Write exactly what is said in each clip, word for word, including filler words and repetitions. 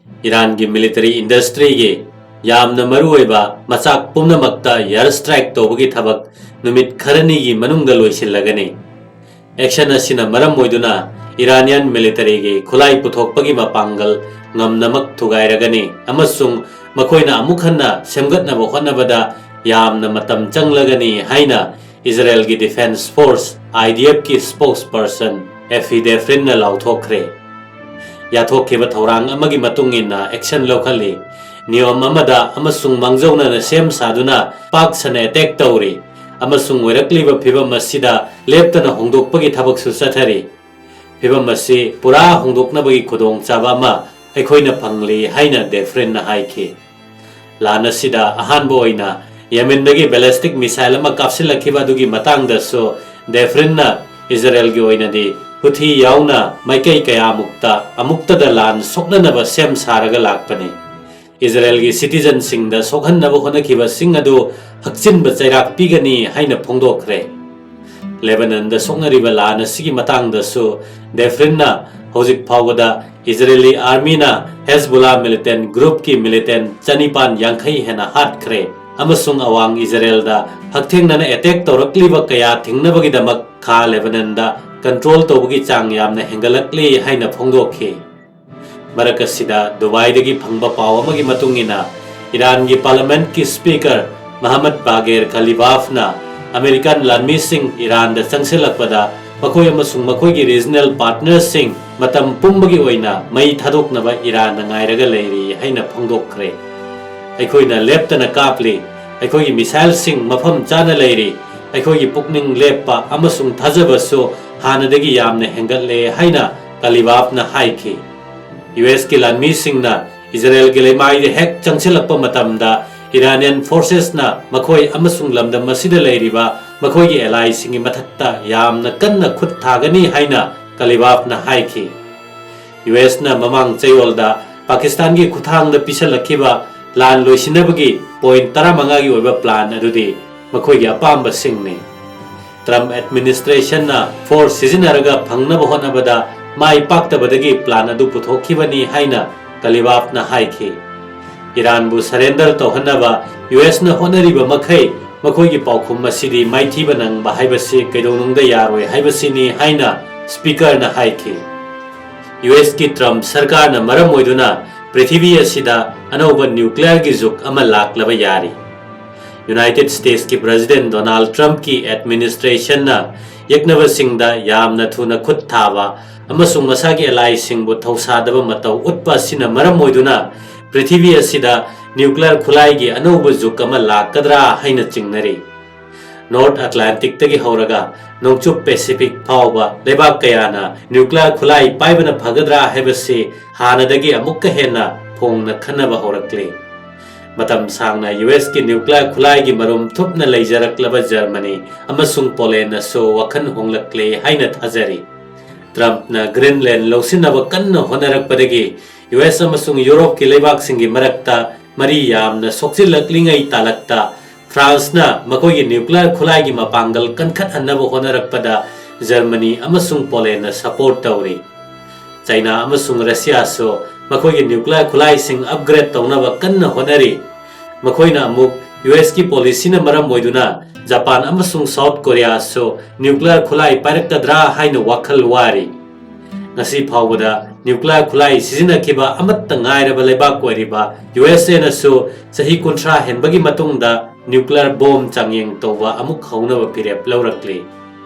ꯏꯔꯥꯟꯒꯤ military ꯏꯟꯗꯁꯇ꯭ꯔꯤꯒꯤ ꯌꯥꯝꯅ ꯃꯔꯨꯑꯣꯏꯕ ꯃꯆꯥꯛ ꯄꯨꯝꯅꯃꯛꯇ ꯏꯌꯥꯔ ꯁ꯭ꯇ꯭ꯔꯥꯏꯛ ꯇꯧꯕꯒꯤ ꯊꯕꯛ ꯅꯨꯃꯤꯠ ꯈꯔꯅꯤꯒꯤ ꯃꯅꯨꯡꯗ ꯂꯣꯏꯁꯤꯜꯂꯒꯅꯤ꯫ ꯑꯦꯛꯁꯟ ꯑꯁꯤꯅ ꯃꯔꯝ ꯑꯣꯏꯗꯨꯅ ꯏꯔꯥꯅꯤꯌꯥꯟ ꯃꯤꯂꯤꯇꯔꯤꯒꯤ ꯈꯨꯠꯂꯥꯏ ꯄꯨꯊꯣꯛꯄꯒꯤ ꯃꯄꯥꯡꯒꯜ ꯉꯝꯅꯃꯛ ꯊꯨꯒꯥꯏꯔꯒꯅꯤ ꯑꯃꯁꯨꯡ ꯃꯈꯣꯏꯅ ꯑꯃꯨꯛ ꯍꯟꯅ ꯁꯦꯝꯒꯠꯅꯕ ꯍꯣꯠꯅꯕꯗ ꯌꯥꯝꯅ ꯃꯇꯝ ꯆꯪꯂꯒꯅꯤ ꯍꯥꯏꯅ ꯏꯖꯔꯦꯜꯒꯤ ꯗꯤꯐꯦꯟꯁ ꯐꯣꯔꯁ, IDFꯀꯤ ꯁ꯭ꯄꯣꯛꯁ ꯄꯔꯁꯟ ꯑꯦꯐꯤ ꯗꯦꯐ꯭ꯔꯤꯟꯅ ꯂꯥꯎꯊꯣꯛꯈ꯭ꯔꯦ꯫ ꯌꯥꯊꯣꯛꯈꯤꯕ ꯊꯧꯔꯥꯡ ꯑꯃꯒꯤ ꯃꯇꯨꯡ ꯏꯟꯅ ꯑꯦꯛꯁꯟ ꯂꯧꯈꯠꯂꯤ꯫ ꯅꯤꯌꯣꯝ ꯑꯃꯗ ꯑꯃꯁꯨꯡ ꯃꯥꯡꯖꯧꯅꯅ ꯁꯦꯝ ꯁꯥꯗꯨꯅ ꯄꯥꯛ ꯁꯟꯅ ꯑꯦꯇꯦꯛ ꯇꯧꯔꯤ ꯑꯃꯁꯨꯡ ꯑꯣꯏꯔꯛꯂꯤꯕ ꯐꯤꯚꯝ ꯑꯁꯤꯗ ꯂꯦꯞꯇꯅ ꯍꯣꯡꯗꯣꯛꯄꯒꯤ ꯊꯕꯛꯁꯨ ꯆꯠꯊꯔꯤ꯫ ꯐꯤꯚꯝ ꯑꯁꯤ ꯄꯨꯔꯥ ꯍꯣꯡꯗꯣꯛꯅꯕꯒꯤ ꯈꯨꯗꯣꯡꯆꯥꯕ ꯑꯃ ꯑꯩꯈꯣꯏꯅ ꯐꯪꯂꯤ ꯍꯥꯏꯅ ꯗꯦꯐ꯭ꯔꯤꯟꯅ ꯍꯥꯏꯈꯤ꯫ ꯂꯥꯟ ꯑꯁꯤꯗ ꯑꯍꯥꯟꯕ ꯑꯣꯏꯅ ꯌꯦꯃꯦꯟꯗꯒꯤ ꯕꯦꯂꯦꯁꯇꯤꯛ ꯃꯤꯁꯥꯏꯜ ꯑꯃ ꯀꯥꯞꯁꯤꯜꯂꯛꯈꯤꯕ ꯑꯗꯨꯒꯤ ꯃꯇꯥꯡꯗꯁꯨ ꯗꯦꯐ꯭ꯔꯤꯟꯅ ꯏꯖꯔꯦꯜꯒꯤ ꯑꯣꯏꯅꯗꯤ ꯍꯨꯊꯤ ꯌꯥꯎꯅ ꯃꯥꯏꯀꯩ ꯀꯌꯥꯃꯨꯛꯇ ꯑꯃꯨꯛꯇꯗ ꯂꯥꯟ ꯁꯣꯛꯅꯅꯕ ꯁꯦꯝ ꯁꯥꯔꯒ ꯂꯥꯛꯄꯅꯤ꯫ ꯏꯖꯔꯦꯜꯒꯤ ꯁꯤꯇꯤꯖꯟꯁꯤꯡꯗ ꯁꯣꯛꯍꯟꯅꯕ ꯍꯣꯠꯅꯈꯤꯕꯁꯤꯡ ꯑꯗꯨ ꯍꯛꯆꯤꯟꯕ ꯆꯩꯔꯥꯛ ꯄꯤꯒꯅꯤ ꯍꯥꯏꯅ ꯐꯣꯡꯗꯣꯛꯈ꯭ꯔꯦ꯫ ꯂꯦꯕꯅꯟꯗ ꯁꯣꯛꯅꯔꯤꯕ ꯂꯥꯟ ꯑꯁꯤꯒꯤ ꯃꯇꯥꯡꯗꯁꯨ ꯗꯦꯐ꯭ꯔꯤꯟꯅ ꯍꯧꯖꯤꯛ ꯐꯥꯎꯕꯗ ꯏꯖꯔꯦꯂꯤ ꯑꯥꯔꯃꯤꯅ ꯍꯦꯖꯕꯨꯂꯥ ꯃꯤꯂꯤꯇꯦꯟ ꯒ꯭ꯔꯨꯞꯀꯤ ꯃꯤꯂꯤꯇꯦꯟ ꯆꯅꯤꯄꯥꯟ ꯌꯥꯡꯈꯩ ꯍꯦꯟꯅ ꯍꯥꯠꯈ꯭ꯔꯦ ꯑꯃꯁꯨꯡ ꯑꯋꯥꯡ ꯏꯖꯔꯦꯜꯗ ꯍꯛꯊꯦꯡꯅꯅ ꯑꯦꯇꯦꯛ ꯇꯧꯔꯛꯂꯤꯕ ꯀꯌꯥ ꯊꯤꯡꯅꯕꯒꯤꯗꯃꯛ ꯈꯥ ꯂꯦꯕꯅꯟꯗ ꯀꯟꯇ꯭ꯔꯣꯜ ꯇꯧꯕꯒꯤ ꯆꯥꯡ ꯌꯥꯝꯅ ꯍꯦꯟꯒꯠꯂꯛꯂꯤ ꯍꯥꯏꯅ ꯐꯣꯡꯗꯣꯛꯈꯤ꯫ ꯃꯔꯛ ꯑꯁꯤꯗ ꯗꯨꯕꯥꯏꯗꯒꯤ ꯐꯪꯕ ꯄꯥꯎ ꯑꯃꯒꯤ ꯃꯇꯨꯡ ꯏꯟꯅ, ꯏꯔꯥꯟꯒꯤ ꯄꯥꯔꯂꯤꯌꯥꯃꯦꯟꯠꯀꯤ ꯁ꯭ꯄꯤꯀꯔ ꯃꯍꯃꯗ ꯕꯥꯒꯦꯔ ꯀꯥꯂꯤꯕꯥꯐꯅ ꯑꯃꯦꯔꯤꯀꯥꯟ ꯂꯥꯟꯃꯤꯁꯤꯡ ꯏꯔꯥꯟꯗ ꯆꯪꯁꯤꯜꯂꯛꯄꯗ ꯃꯈꯣꯏ ꯑꯃꯁꯨꯡ ꯃꯈꯣꯏꯒꯤ ꯔꯤꯖꯅꯦꯜ ꯄꯥꯔꯠꯅꯔꯁꯤꯡ ꯃꯇꯝ ꯄꯨꯝꯕꯒꯤ ꯑꯣꯏꯅ ꯃꯩ ꯊꯥꯗꯣꯛꯅꯕ ꯏꯔꯥꯟꯅ ꯉꯥꯏꯔꯒ ꯂꯩꯔꯤ ꯍꯥꯏꯅ ꯐꯣꯡꯗꯣꯛꯈ꯭ꯔꯦ꯫ ꯑꯩꯈꯣꯏꯅ ꯂꯦꯞꯇꯅ ꯀꯥꯞꯂꯤ꯫ ꯑꯩꯈꯣꯏꯒꯤ ꯃꯤꯁꯥꯏꯜꯁꯤꯡ ꯃꯐꯝ ꯆꯥꯅ ꯂꯩꯔꯤ꯫ ꯑꯩꯈꯣꯏꯒꯤ ꯄꯨꯛꯅꯤꯡ ꯂꯦꯞꯄ ꯑꯃꯁꯨꯡ ꯊꯥꯖꯕꯁꯨ ꯍꯥꯟꯅꯗꯒꯤ ꯌꯥꯝꯅ ꯍꯦꯟꯒꯠꯂꯦ ꯍꯥꯏꯅ ꯀꯥꯂꯤꯕꯥꯐꯅ ꯍꯥꯏꯈꯤ꯫ ꯌꯨ ꯑꯦꯁꯀꯤ ꯂꯥꯟꯃꯤꯁꯤꯡꯅ ꯏꯖꯔꯦꯜꯒꯤ ꯂꯩꯃꯥꯏꯗ ꯍꯦꯛ ꯆꯪꯁꯤꯜꯂꯛꯄ ꯃꯇꯝꯗ, ꯏꯔꯥꯅꯤꯌꯟ ꯐꯣꯔꯁꯦꯁꯅ ꯃꯈꯣꯏ ꯑꯃꯁꯨꯡ ꯂꯝꯗꯝ ꯑꯁꯤꯗ ꯂꯩꯔꯤꯕ ꯃꯈꯣꯏꯒꯤ ꯑꯦꯂꯥꯏꯁꯤꯡꯒꯤ ꯃꯊꯛꯇ ꯌꯥꯝꯅ ꯀꯟꯅ ꯈꯨꯠ ꯊꯥꯒꯅꯤ ꯍꯥꯏꯅ ꯀꯥꯂꯤꯕꯥꯐꯅ ꯍꯥꯏꯈꯤ꯫ ꯌꯨ ꯑꯦꯁꯅ ꯃꯃꯥꯡ ꯆꯌꯣꯜꯗ ꯄꯥꯀꯤꯁꯇꯥꯟꯒꯤ ꯈꯨꯠꯊꯥꯡꯗ ꯄꯤꯁꯜꯂꯛꯈꯤꯕ ꯂꯥꯟ ꯂꯣꯏꯁꯤꯟꯅꯕꯒꯤ ꯄꯣꯏꯟꯠ ꯇꯔꯥꯃꯉꯥꯒꯤ ꯑꯣꯏꯕ ꯄ꯭ꯂꯥꯟ ꯑꯗꯨꯗꯤ ꯃꯈꯣꯏꯒꯤ ꯑꯄꯥꯝꯕꯁꯤꯡꯅꯤ꯫ ꯇ꯭ꯔꯝꯞ ꯑꯦꯗꯃꯤꯅꯤꯁꯇ꯭ꯔꯦꯁꯟꯅ ꯐꯣꯔꯁ ꯁꯤꯖꯤꯟꯅꯔꯒ ꯐꯪꯅꯕ ꯍꯣꯠꯅꯕꯗ ꯃꯥꯏ ꯄꯥꯛꯇꯕꯗꯒꯤ ꯄ꯭ꯂꯥꯟ ꯑꯗꯨ ꯄꯨꯊꯣꯛꯈꯤꯕꯅꯤ ꯍꯥꯏꯅ ꯀꯂꯤꯕꯥꯐꯅ ꯍꯥꯏꯈꯤ꯫ ꯏꯔꯥꯟꯕꯨ surrender ꯇꯧꯍꯟꯅꯕ ꯌꯨ ꯑꯦꯁꯅ ꯍꯣꯠꯅꯔꯤꯕ ꯃꯈꯩ ꯃꯈꯣꯏꯒꯤ ꯄꯥꯎꯈꯨꯝ ꯑꯁꯤꯗꯤ ꯃꯥꯏꯊꯤꯕ ꯅꯪꯕ ꯍꯥꯏꯕꯁꯤ ꯀꯩꯗꯧꯅꯨꯡꯗ ꯌꯥꯔꯣꯏ ꯍꯥꯏꯕꯁꯤꯅꯤ ꯍꯥꯏꯅ ꯁ꯭ꯄꯤꯀꯔꯅ ꯍꯥꯏꯈꯤ꯫ ꯌꯨ ꯑꯦꯁꯀꯤ ꯇ꯭ꯔꯝꯞ ꯁꯔꯀꯥꯔꯅ ꯃꯔꯝ ꯑꯣꯏꯗꯨꯅ ꯄ꯭ꯔꯤꯊꯤꯕꯤ ꯑꯁꯤꯗ ꯑꯅꯧꯕ ꯅ꯭ꯌꯨꯀ꯭ꯂꯤꯌꯔꯒꯤ ꯖꯨꯒ ꯑꯃ ꯂꯥꯛꯂꯕ ꯌꯥꯔꯤ꯫ ꯌꯨꯅꯥꯏꯇꯦꯗ ꯁ꯭ꯇꯦꯠꯁꯀꯤ ꯄ꯭ꯔꯦꯁꯤꯗꯦꯟꯠ ꯗꯣꯅꯥꯜꯗ ꯇ꯭ꯔꯝꯞꯀꯤ ꯑꯦꯗꯃꯤꯅꯤꯁꯇ꯭ꯔꯦꯁꯟꯅ ꯌꯦꯛꯅꯕꯁꯤꯡꯗ ꯌꯥꯝꯅ ꯊꯨꯅ ꯈꯨꯠ ꯊꯥꯕ ꯑꯃꯁꯨꯡ ꯃꯁꯥꯒꯤ allyꯁꯤꯡꯕꯨ ꯊꯧꯁꯥꯗꯕ ꯃꯇꯧ ꯎꯠꯄ ꯑꯁꯤꯅ ꯃꯔꯝ ꯑꯣꯏꯗꯨꯅ ꯄ꯭ꯔꯤꯊꯤꯕꯤ ꯑꯁꯤꯗ ꯅ꯭ꯌꯨꯀ꯭ꯂꯤꯌꯔ ꯈꯨꯠꯂꯥꯏꯒꯤ ꯑꯅꯧꯕ ꯖꯨꯒ ꯑꯃ ꯂꯥꯛꯀꯗ꯭ꯔꯥ ꯍꯥꯏꯅ ꯆꯤꯡꯅꯔꯤ꯫ ꯅꯣꯔꯠ ꯑꯦꯇꯂꯥꯟꯇꯤꯛꯇꯒꯤ ꯍꯧꯔꯒ ꯅꯣꯡꯆꯨꯞ ꯄꯦꯁꯤꯐꯤꯛ ꯐꯥꯎꯕ ꯂꯩꯕꯥꯛ ꯀꯌꯥꯅ ꯅ꯭ꯌꯨꯀ꯭ꯂꯤꯌꯔ ꯈꯨꯠꯂꯥꯏ ꯄꯥꯏꯕꯅ ꯐꯒꯗ꯭ꯔꯥ ꯍꯥꯏꯕꯁꯤ ꯍꯥꯟꯅꯗꯒꯤ ꯑꯃꯨꯛꯀ ꯍꯦꯟꯅ ꯐꯣꯡꯅ ꯈꯟꯅꯕ ꯍꯧꯔꯛꯂꯤ꯫ ꯃꯇꯝ ꯁꯥꯡꯅ ꯌꯨ ꯑꯦꯁꯀꯤ ꯅ꯭ꯌꯨꯀ꯭ꯂꯤꯌꯔ ꯈꯨꯠꯂꯥꯏꯒꯤ ꯃꯔꯨꯝ ꯊꯨꯞꯅ ꯂꯩꯖꯔꯛꯂꯕ ꯖꯔꯃꯅꯤ ꯑꯃꯁꯨꯡ ꯄꯣꯂꯦꯟꯅꯁꯨ ꯋꯥꯈꯜ ꯍꯣꯡꯂꯛꯂꯦ ꯍꯥꯏꯅ ꯊꯥꯖꯔꯤ꯫ ꯇ꯭ꯔꯝꯞꯅ ꯒ꯭ꯔꯤꯟꯂꯦꯟ ꯂꯧꯁꯤꯟꯅꯕ ꯀꯟꯅ ꯍꯣꯠꯅꯔꯛꯄꯗꯒꯤ ꯌꯨ ꯑꯦꯁ ꯑꯃꯁꯨꯡ ꯌꯨꯔꯣꯞꯀꯤ ꯂꯩꯕꯥꯛꯁꯤꯡꯒꯤ ꯃꯔꯛꯇ ꯃꯔꯤ ꯌꯥꯝꯅ ꯁꯣꯛꯆꯤꯜꯂꯛꯂꯤꯉꯩ ꯇꯥꯂꯛꯇ ꯐ꯭ꯔꯥꯟꯁꯅ ꯃꯈꯣꯏꯒꯤ ꯅ꯭ꯌꯨꯀ꯭ꯂꯤꯌꯔ ꯈꯨꯠꯂꯥꯏꯒꯤ ꯃꯄꯥꯡꯒꯜ ꯀꯟꯈꯠꯍꯟꯅꯕ ꯍꯣꯠꯅꯔꯛꯄꯗ ꯖꯔꯃꯅꯤ ꯑꯃꯁꯨꯡ ꯄꯣꯂꯦꯟꯅ ꯁꯄꯣꯔꯠ ꯇꯧꯔꯤ꯫ ꯆꯥꯏꯅꯥ ꯑꯃꯁꯨꯡ ꯔꯁꯤꯌꯥꯁꯨ ꯃꯈꯣꯏꯒꯤ ꯅ꯭ꯌꯨꯀ꯭ꯂꯤꯌꯔ ꯈꯨꯠꯂꯥꯏꯁꯤꯡ ꯑꯞꯒ꯭ꯔꯦꯗ ꯇꯧꯅꯕ ꯀꯟꯅ ꯍꯣꯠꯅꯔꯤ꯫ ꯃꯈꯣꯏꯅ ꯑꯃꯨꯛ ꯌꯨ ꯑꯦꯁꯀꯤ ꯄꯣꯂꯤꯁꯤꯅ ꯃꯔꯝ ꯑꯣꯏꯗꯨꯅ ꯖꯄꯥꯟ ꯑꯃꯁꯨꯡ ꯁꯥꯎꯠ ꯀꯣꯔꯤꯌꯥꯁꯨ ꯅ꯭ꯌꯨꯀ꯭ꯂꯤꯌꯔ ꯈꯨꯠꯂꯥꯏ ꯄꯥꯏꯔꯛꯀꯗ꯭ꯔꯥ ꯍꯥꯏꯅ ꯋꯥꯈꯜ ꯋꯥꯔꯤ꯫ ꯉꯁꯤ ꯐꯥꯎꯕꯗ ꯅ꯭ꯌꯨꯀ꯭ꯂꯤꯌꯔ ꯈꯨꯠꯂꯥꯏ ꯁꯤꯖꯤꯟꯅꯈꯤꯕ ꯑꯃꯠꯇ ꯉꯥꯏꯔꯕ ꯂꯩꯕꯥꯛ ꯑꯣꯏꯔꯤꯕ ꯌꯨ ꯑꯦꯁ ꯑꯦꯅꯁꯨ ꯆꯍꯤ ꯀꯨꯟꯊ꯭ꯔꯥ ꯍꯦꯟꯕꯒꯤ ꯃꯇꯨꯡꯗ ꯅ꯭ꯌꯨꯀ꯭ꯂꯤꯌꯔ ꯕꯣꯝ ꯆꯥꯡꯌꯦꯡ ꯇꯧꯕ ꯑꯃꯨꯛ ꯍꯧꯅꯕ ꯐꯤꯔꯦꯞ ꯂꯧꯔꯛꯂꯤ꯫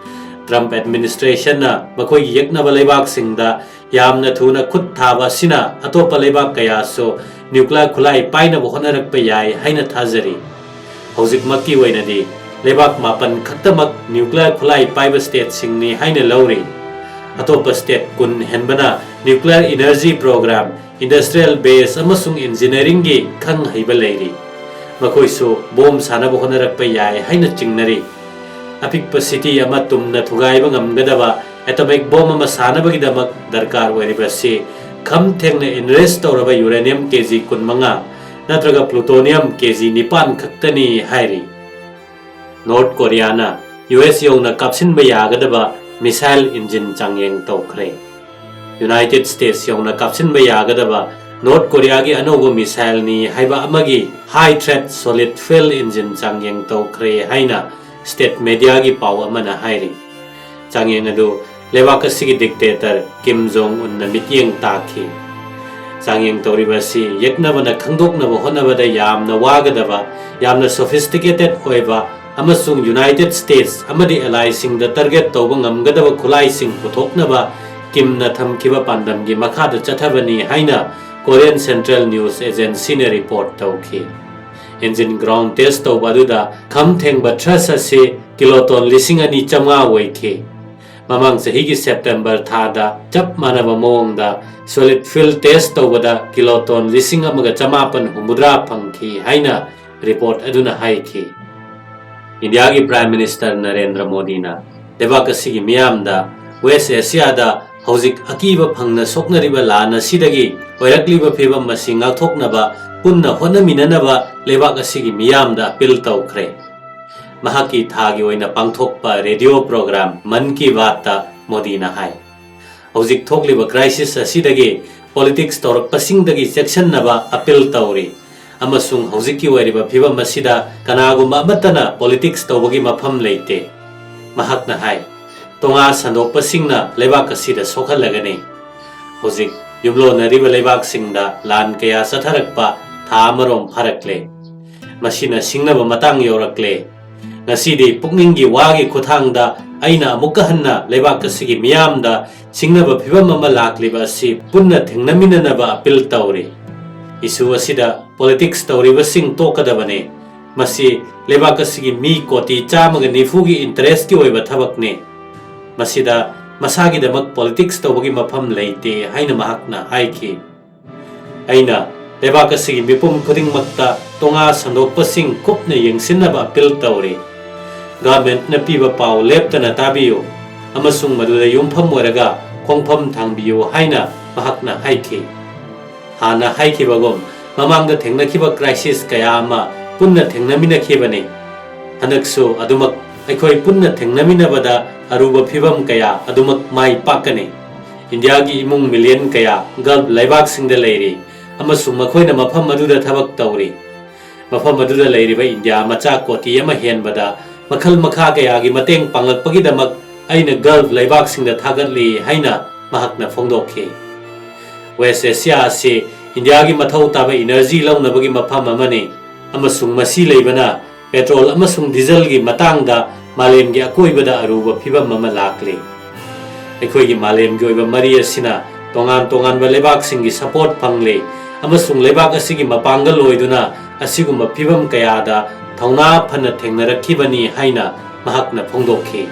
ꯇ꯭ꯔꯝꯞ ꯑꯦꯗꯃꯤꯅꯤꯁꯇ꯭ꯔꯦꯁꯟꯅ ꯃꯈꯣꯏꯒꯤ ꯌꯦꯛꯅꯕ ꯂꯩꯕꯥꯛꯁꯤꯡꯗ ꯌꯥꯝꯅ ꯊꯨꯅ ꯈꯨꯠ ꯊꯥꯕ ꯑꯁꯤꯅ ꯑꯇꯣꯞꯄ ꯂꯩꯕꯥꯛ ꯀꯌꯥꯁꯨ ꯅ꯭ꯌꯨꯀ꯭ꯂꯤꯌꯔ ꯈꯨꯠꯂꯥꯏ ꯄꯥꯏꯅꯕ ꯍꯣꯠꯅꯔꯛꯄ ꯌꯥꯏ ꯍꯥꯏꯅ ꯊꯥꯖꯔꯤ꯫ ꯍꯧꯖꯤꯛꯃꯛꯀꯤ ꯑꯣꯏꯅꯗꯤ ꯂꯩꯕꯥꯛ ꯃꯥꯄꯟ ꯈꯛꯇꯃꯛ ꯅ꯭ꯌꯨꯀ꯭ꯂꯤꯌꯔ ꯈꯨꯠꯂꯥꯏ ꯄꯥꯏꯕ ꯁ꯭ꯇꯦꯠꯁꯤꯡꯅꯤ ꯍꯥꯏꯅ ꯂꯧꯔꯤ꯫ ꯑꯇꯣꯞꯄ ꯁ꯭ꯇꯦꯠ ꯀꯨꯟ ꯍꯦꯟꯕꯅ ꯅ꯭ꯌꯨꯀ꯭ꯂꯤꯌꯔ ꯏꯅꯔꯖꯤ ꯄ꯭ꯔꯣꯒ꯭ꯔꯥꯝ, ꯏꯟꯗꯁꯇ꯭ꯔꯤꯌꯦꯜ ꯕꯦꯁ ꯑꯃꯁꯨꯡ ꯏꯟꯖꯤꯅꯤꯌꯥꯔꯤꯡꯒꯤ ꯈꯪ ꯍꯩꯕ ꯂꯩꯔꯤ꯫ ꯃꯈꯣꯏꯁꯨ ꯕꯣꯝ ꯁꯥꯅꯕ ꯍꯣꯠꯅꯔꯛꯄ ꯌꯥꯏ ꯍꯥꯏꯅ ꯆꯤꯡꯅꯔꯤ꯫ ꯑꯄꯤꯛꯄ ꯁꯤꯇꯤ ꯑꯃ ꯇꯨꯝꯅ ꯊꯨꯒꯥꯏꯕ ꯉꯝꯒꯗꯕ ꯑꯦꯇꯣꯃꯤꯛ ꯕꯣꯝ ꯑꯃ ꯁꯥꯅꯕꯒꯤꯗꯃꯛ ꯗꯔꯀꯥꯔ ꯑꯣꯏꯔꯤꯕ ꯑꯁꯤ ꯈꯝ ꯊꯦꯡꯅ ꯏꯟꯔꯤꯆ ꯇꯧꯔꯕ ꯌꯨꯔꯦꯅꯤꯌꯝ ꯀꯦ ꯖꯤ ꯀꯨꯟꯃꯉꯥ ꯅꯠꯇ꯭ꯔꯒ ꯄ꯭ꯂꯨꯇꯣꯅꯤꯌꯝ ꯀꯦ ꯖꯤ ꯅꯤꯄꯥꯟ ꯈꯛꯇꯅꯤ ꯍꯥꯏꯔꯤ꯫ ꯅꯣꯔꯠ ꯀꯣꯔꯤꯌꯥꯅ ꯌꯨ ꯑꯦꯁ ꯌꯧꯅ ꯀꯥꯞꯁꯤꯟꯕ ꯌꯥꯒꯗꯕ ꯃꯤꯁꯥꯏꯜ ꯏꯟꯖꯤꯟ ꯆꯥꯡꯌꯦꯡ ꯇꯧꯈ꯭ꯔꯦ꯫ ꯌꯨꯅꯥꯏꯇꯦꯗ ꯁ꯭ꯇꯦꯠꯁ ꯌꯧꯅ ꯀꯥꯞꯁꯤꯟꯕ ꯌꯥꯒꯗꯕ ꯅꯣꯔꯠ ꯀꯣꯔꯤꯌꯥꯒꯤ ꯑꯅꯧꯕ ꯃꯤꯁꯥꯏꯜꯅꯤ ꯍꯥꯏꯕ ꯑꯃꯒꯤ high threat solid fuel engine ꯆꯥꯡꯌꯦꯡ ꯇꯧꯈ꯭ꯔꯦ ꯍꯥꯏꯅ state mediaꯒꯤ ꯄꯥꯎ ꯑꯃꯅ ꯍꯥꯏꯔꯤ꯫ ꯆꯥꯡꯌꯦꯡ ꯑꯗꯨ ꯂꯩꯕꯥꯛ ꯑꯁꯤꯒꯤ dictator ꯀꯤꯝ ꯖꯣꯡ ꯎꯟꯅ ꯃꯤꯠꯌꯦꯡ ꯇꯥꯛꯈꯤ꯫ ꯆꯥꯡꯌꯦꯡ ꯇꯧꯔꯤꯕ ꯑꯁꯤ ꯌꯦꯛꯅꯕꯅ ꯈꯪꯗꯣꯛꯅꯕ ꯍꯣꯠꯅꯕꯗ ꯌꯥꯝꯅ ꯋꯥꯒꯗꯕ, ꯌꯥꯝꯅ sophisticated ꯑꯣꯏꯕ ꯑꯃꯁꯨꯡ United States ꯑꯃꯗꯤ allyꯁꯤꯡꯗ target ꯇꯧꯕ ꯉꯝꯒꯗꯕ ꯈꯨꯠꯂꯥꯏꯁꯤꯡ ꯄꯨꯊꯣꯛꯅꯕ ꯀꯤꯝꯅ ꯊꯝꯈꯤꯕ ꯄꯥꯟꯗꯝꯒꯤ ꯃꯈꯥꯗ ꯆꯠꯊꯕꯅꯤ ꯍꯥꯏꯅ Korean Central News Agencyꯅ report ꯇꯧꯈꯤ꯫ Engine ground test ꯇꯧꯕ ꯑꯗꯨꯗ ꯈꯝ ꯊꯦꯡꯕ thrust ꯑꯁꯤ ꯀꯤꯂꯣꯇꯣꯟ ꯂꯤꯁꯤꯡ ꯑꯅꯤ ꯆꯥꯝꯃꯉꯥ ꯑꯣꯏꯈꯤ꯫ ꯃꯃꯥꯡ ꯆꯍꯤꯒꯤ September ꯊꯥꯗ ꯆꯞ ꯃꯥꯟꯅꯕ ꯃꯑꯣꯡꯗ solid fuel test ꯇꯧꯕꯗ ꯀꯤꯂꯣꯇꯣꯟ ꯂꯤꯁꯤꯡ ꯑꯃꯒ ꯆꯃꯥꯄꯟ ꯍꯨꯝꯐꯨꯇꯔꯥ ꯐꯪꯈꯤ ꯍꯥꯏꯅ report ꯑꯗꯨꯅ ꯍꯥꯏꯈꯤ꯫ ꯏꯟꯗꯤꯌꯥꯒꯤ Prime Minister ꯅꯔꯦꯟꯗ꯭ꯔ ꯃꯣꯗꯤꯅ ꯂꯩꯕꯥꯛ ꯑꯁꯤꯒꯤ ꯃꯤꯌꯥꯝꯗ West Asiaꯗ ꯍꯧꯖꯤꯛ ꯑꯀꯤꯕ ꯐꯪꯅ ꯁꯣꯛꯅꯔꯤꯕ ꯂꯥꯟ ꯑꯁꯤꯗꯒꯤ ꯑꯣꯏꯔꯛꯂꯤꯕ ꯐꯤꯚꯝ ꯑꯁꯤ ꯉꯥꯛꯊꯣꯛꯅꯕ ꯄꯨꯟꯅ ꯍꯣꯠꯅꯃꯤꯟꯅꯅꯕ ꯂꯩꯕꯥꯛ ꯑꯁꯤꯒꯤ ꯃꯤꯌꯥꯝꯗ appeal ꯇꯧꯈ꯭ꯔꯦ꯫ ꯃꯍꯥꯛꯀꯤ ꯊꯥꯒꯤ ꯑꯣꯏꯅ ꯄꯥꯡꯊꯣꯛꯄ radio program ꯃꯟ ꯀꯤ ꯕꯥꯠꯇ ꯃꯣꯗꯤꯅ ꯍꯥꯏ, ꯍꯧꯖꯤꯛ ꯊꯣꯛꯂꯤꯕ crisis ꯑꯁꯤꯗꯒꯤ politics ꯇꯧꯔꯛꯄꯁꯤꯡꯗꯒꯤ ꯆꯦꯛꯁꯤꯟꯅꯕ appeal ꯇꯧꯔꯤ ꯑꯃꯁꯨꯡ ꯍꯧꯖꯤꯛꯀꯤ ꯑꯣꯏꯔꯤꯕ ꯐꯤꯚꯝ ꯑꯁꯤꯗ ꯀꯅꯥꯒꯨꯝꯕ ꯑꯃꯠꯇꯅ politics ꯇꯧꯕꯒꯤ ꯃꯐꯝ ꯂꯩꯇꯦ꯫ ꯃꯍꯥꯛꯅ ꯍꯥꯏ, ꯇꯣꯉꯥ ꯁꯟꯗꯣꯛꯄꯁꯤꯡꯅ ꯂꯩꯕꯥꯛ ꯑꯁꯤꯗ ꯁꯣꯛꯍꯜꯂꯒꯅꯤ꯫ ꯍꯧꯖꯤꯛ ꯌꯨꯝꯂꯣꯟꯅꯔꯤꯕ ꯂꯩꯕꯥꯛꯁꯤꯡꯗ ꯂꯥꯟ ꯀꯌꯥ ꯆꯠꯊꯔꯛꯄ ꯊꯥ ꯑꯃꯔꯣꯝ ꯐꯥꯔꯛꯂꯦ꯫ ꯃꯁꯤꯅ ꯁꯤꯡꯅꯕ ꯃꯇꯥꯡ ꯌꯧꯔꯛꯂꯦ꯫ ꯉꯁꯤꯗꯤ ꯄꯨꯛꯅꯤꯡꯒꯤ ꯋꯥꯒꯤ ꯈꯨꯠꯊꯥꯡꯗ ꯑꯩꯅ ꯑꯃꯨꯛꯀ ꯍꯟꯅ ꯂꯩꯕꯥꯛ ꯑꯁꯤꯒꯤ ꯃꯤꯌꯥꯝꯗ ꯁꯤꯡꯅꯕ ꯐꯤꯚꯝ ꯑꯃ ꯂꯥꯛꯂꯤꯕ ꯑꯁꯤ ꯄꯨꯟꯅ ꯊꯦꯡꯅꯃꯤꯟꯅꯅꯕ appeal ꯇꯧꯔꯤ꯫ Issue ꯑꯁꯤꯗ politics ꯇꯧꯔꯤꯕꯁꯤꯡ ꯇꯣꯛꯀꯗꯕꯅꯤ꯫ ꯃꯁꯤ ꯂꯩꯕꯥꯛ ꯑꯁꯤꯒꯤ ꯃꯤ ꯀꯣꯇꯤ ꯆꯥꯝꯃꯒ ꯅꯤꯐꯨꯒꯤ interestꯀꯤ ꯑꯣꯏꯕ ꯊꯕꯛꯅꯤ꯫ ꯃꯁꯤꯗ ꯃꯁꯥꯒꯤꯗꯃꯛ politics ꯇꯧꯕꯒꯤ ꯃꯐꯝ ꯂꯩꯇꯦ ꯍꯥꯏꯅ ꯃꯍꯥꯛꯅ ꯍꯥꯏꯈꯤ꯫ ꯑꯩꯅ ꯂꯩꯕꯥꯛ ꯑꯁꯤꯒꯤ ꯃꯤꯄꯨꯝ ꯈꯨꯗꯤꯡꯃꯛꯇ ꯇꯣꯉꯥ ꯁꯟꯗꯣꯛꯄꯁꯤꯡ ꯀꯨꯞꯅ ꯌꯦꯡꯁꯤꯟꯅꯕ appeal ꯇꯧꯔꯤ꯫ Governmentꯅ ꯄꯤꯕ ꯄꯥꯎ ꯂꯦꯞꯇꯅ ꯇꯥꯕꯤꯌꯨ ꯑꯃꯁꯨꯡ ꯃꯗꯨꯗ ꯌꯨꯝꯐꯝ ꯑꯣꯏꯔꯒ ꯈꯣꯡꯐꯝ ꯊꯥꯡꯕꯤꯌꯨ ꯍꯥꯏꯅ ꯃꯍꯥꯛꯅ ꯍꯥꯏꯈꯤ꯫ ꯍꯥꯟꯅ ꯍꯥꯏꯈꯤꯕꯒꯨꯝ, ꯃꯃꯥꯡꯗ ꯊꯦꯡꯅꯈꯤꯕ crisis ꯀꯌꯥ ꯑꯃ ꯄꯨꯟꯅ ꯊꯦꯡꯅꯃꯤꯟꯅꯈꯤꯕꯅꯤ꯫ ꯍꯟꯗꯛꯁꯨ ꯑꯗꯨꯃꯛ ꯑꯩꯈꯣꯏ ꯄꯨꯟꯅ ꯊꯦꯡꯅꯃꯤꯟꯅꯕꯗ ꯑꯔꯨꯕ ꯐꯤꯚꯝ ꯀꯌꯥ ꯑꯗꯨꯃꯛ ꯃꯥꯏ ꯄꯥꯛꯀꯅꯤ꯫ ꯏꯟꯗꯤꯌꯥꯒꯤ ꯏꯃꯨꯡ million ꯀꯌꯥ Gulf ꯂꯩꯕꯥꯛꯁꯤꯡꯗ ꯂꯩꯔꯤ꯫ ꯑꯃꯁꯨꯡ ꯃꯈꯣꯏꯅ ꯃꯐꯝ ꯑꯗꯨꯗ ꯊꯕꯛ ꯇꯧꯔꯤ꯫ ꯃꯐꯝ ꯑꯗꯨꯗ ꯂꯩꯔꯤꯕ ꯏꯟꯗꯤꯌꯥ ꯃꯆꯥ ꯀꯣꯇꯤ ꯑꯃ ꯍꯦꯟꯕꯗ ꯃꯈꯜ ꯃꯈꯥ ꯀꯌꯥꯒꯤ ꯃꯇꯦꯡ ꯄꯥꯡꯂꯛꯄꯒꯤꯗꯃꯛ ꯑꯩꯅ ꯒꯜꯐ ꯂꯩꯕꯥꯛꯁꯤꯡꯗ ꯊꯥꯒꯠꯂꯤ ꯍꯥꯏꯅ ꯃꯍꯥꯛꯅ ꯐꯣꯡꯗꯣꯛꯈꯤ꯫ ꯋꯦꯁ ꯑꯦꯁꯤꯌꯥ ꯑꯁꯤ ꯏꯟꯗꯤꯌꯥꯒꯤ ꯃꯊꯧ ꯇꯥꯕ ꯏꯅꯔꯖꯤ ꯂꯧꯅꯕꯒꯤ ꯃꯐꯝ ꯑꯃꯅꯤ, ꯑꯃꯁꯨꯡ ꯃꯁꯤ ꯂꯩꯕꯅ ꯄꯦꯇ꯭ꯔꯣꯜ ꯑꯃꯁꯨꯡ ꯗꯤꯖꯜꯒꯤ ꯃꯇꯥꯡꯗ ꯃꯥꯂꯦꯝꯒꯤ ꯑꯀꯣꯏꯕꯗ ꯑꯔꯨꯕ ꯐꯤꯚꯝ ꯑꯃ ꯂꯥꯛꯂꯤ꯫ ꯑꯩꯈꯣꯏꯒꯤ ꯃꯥꯂꯦꯝꯒꯤ ꯑꯣꯏꯕ ꯃꯔꯤ ꯑꯁꯤꯅ ꯇꯣꯉꯥꯟ ꯇꯣꯉꯥꯟꯕ ꯂꯩꯕꯥꯛꯁꯤꯡꯒꯤ ꯁꯄꯣꯔꯠ ꯐꯪꯂꯤ, ꯑꯃꯁꯨꯡ ꯂꯩꯕꯥꯛ ꯑꯁꯤꯒꯤ ꯃꯄꯥꯡꯒꯜ ꯑꯣꯏꯗꯨꯅ ꯑꯁꯤꯒꯨꯝꯕ ꯐꯤꯚꯝ ꯀꯌꯥꯗ ꯊꯧꯅꯥ ꯐꯅ ꯊꯦꯡꯅꯔꯛꯈꯤꯕꯅꯤ ꯍꯥꯏꯅ ꯃꯍꯥꯛꯅ ꯐꯣꯡꯗꯣꯛꯈꯤ꯫